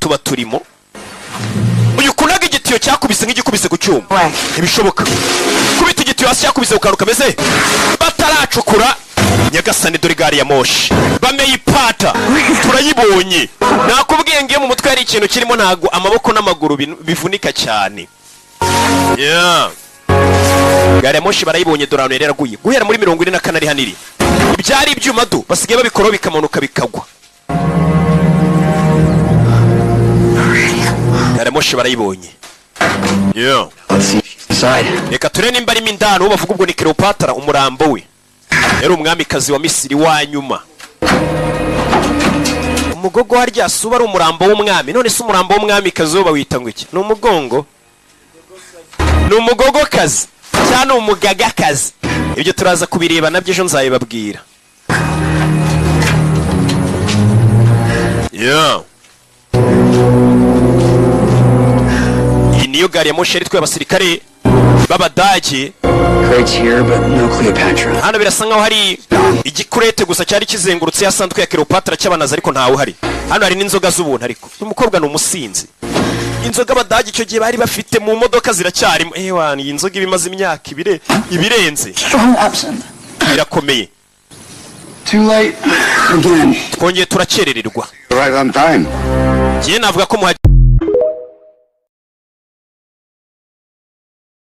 Tuba turimo uyu kunaga igitiyo cyakubise nk'igikubise ku cyuma. Ntibishoboka kubita igitiyo hasi cyakubise ku kantu kameze bataracukura. Nyagasani, dore gari ya moshi bameyipata turayibonye. Nakubwiye ngo iyo mu mutwe hari ikintu kirimo, ntago amaboko n'amaguru bivunika cyane. Yeah. Gari ya moshi barayibonye. Dore ahantu yari yaraguye guhera muri 44, ari haniri ibyari ibyuma do basigaye babikoraho bikamanuka bikagwa. Gari ya moshi barayibonye. Yeah. Let's see inside. Reka turebe nimba arimo indani. Uwo bavuga ubwo ni Cleopatra, umurambo we. Yari umwamikazi wa Misiri wa nyuma. Umugogo harya suba ari umurambo w'umwami? None se umurambo w'umwamikazi wo bawita ngo iki? Ni umugongo, ni umugogokazi cyangwa ni umugagakazi? Ibyo turaza kubireba nabyo ejo, nzabibabwira. Yeah. Iyi niyo gari ya moshi yari itwaye abasirikare b'Abadage. Crates here, but no Cleopatra. Hano birasa nkaho hari igikurete gusa cyari kizengurutse ya sanduku ya Cleopatra cy'Abanazi, ariko ntawe uhari. Hano hari n'inzoga z'ubuntu, ariko uyu mukobwa ni umusinzi. Inzoga Abadage icyo gihe bari bafite mu modoka ziracyarimo. Ewana, iyi nzoga iba imaze imyaka ibire ibirenze. Strong absinthe. Birakomeye. Too late. Again. Twongeye turakerererwa. Right on time. Njyewe navuga ko muhageze.